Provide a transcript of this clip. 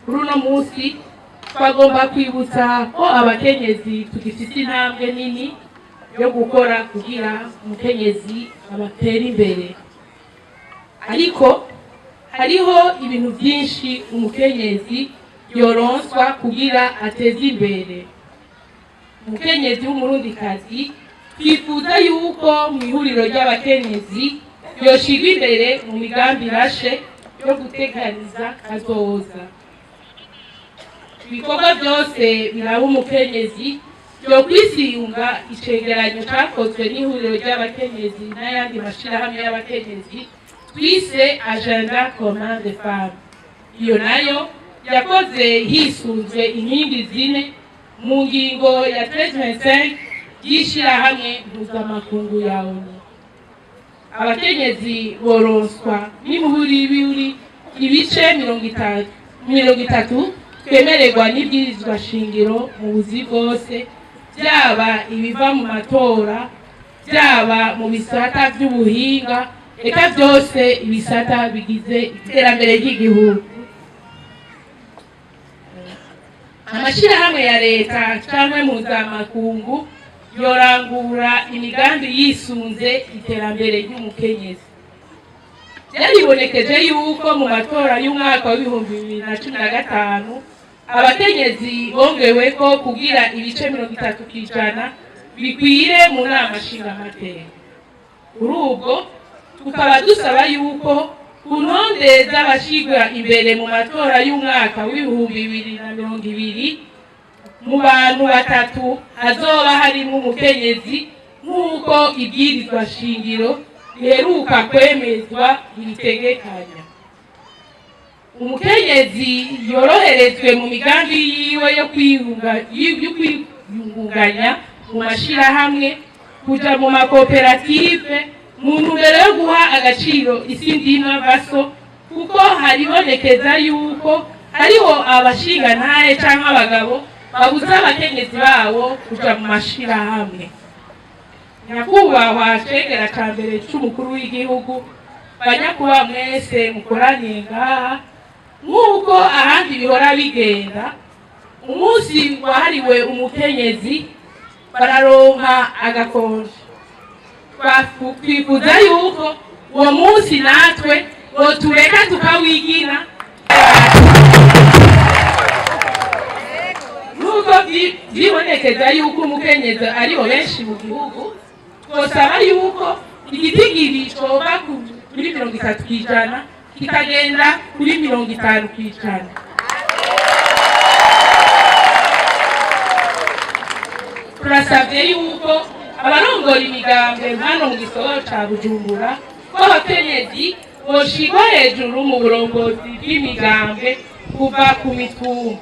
Kuri uno munsi twagomba kwibutsa ko abakenyezi tugifite intambwe nini yo gukora kugira umukenyezi abatere imbere, ariko hariho ibintu byinshi umukenyezi yoronswa kugira ateze imbere. Umukenyezi w'Umurundikazi twifuza yuko mu ihuriro ry'abakenyezi yoshirwa imbere mu migambi irashe yo guteganiza kazoza. Ibikorwa byose biraba umukenyezi yo kwisiyunga icegeranyo cakozwe n'ihuriro ry'abakenyezi n'ayandi mashirahamwe y'abakenyezi twise Agenda commun des femmes. Iyo nayo yakoze hisunzwe inkingi zine mu ngingo ya 1325 y'ishirahamwe mpuzamakungu ya ONU. Abakenyezi boronswa n'imihuribiri ibice 30 twemererwa n'ibwirizwa shingiro mu buzi bwose, byaba ibiva mu matora, byaba mu bisata by'ubuhinga, eka byose ibisata bigize iterambere ry'igihugu. Amashyirahamwe ya leta cyangwa mpuzamakungu yorangura imigambi yisunze iterambere ry'umukenyezi. Byaribonekeje yuko mu matora y'umwaka wa 2015 abakenyezi bongewe ko kugira ibice 30% bikwire mu nama nshingamateka. Kuri ubwo tukaba dusaba yuko ku ntonde z'abashigwa imbere mu matora y'umwaka wa 2020, mu bantu batatu hazoba harimo umukenyezi, nk'uko ibwirizwa shingiro riheruka kwemezwa ribitegekanya. Umukenyezi yoroherezwe mu migambi yiwe yo kwiyungunganya mu mashirahamwe, kuja mu makoperative, mu ntumbero yo guha agaciro isi ndimwa baso, kuko haribonekeza yuko hariho abashingantahe canke abagabo babuza abakenyezi babo kuja mu mashirahamwe. Nyakubahwa cegera ca mbere c'umukuru w'igihugu, banyakuba mwese mukoraniye ngaha, nk'uko ahandi bihora bigenda, umunsi wahariwe umukenyezi bararonka agakonje. Twifuza yuko uwo munsi natwe wotureka tukawigina, nk'uko vyibonekeza yuko umukenyezi aribo benshi mu gihugu. Twosaba yuko igitigiri coba kuri 30% kikagenda kuri 50%. Turasavye yuko abarongora imigambwe hano mu gisagara ca Bujumbura ko abakenyezi boshirwa hejuru mu burongozi bw'imigambwe kuva ku mitumba.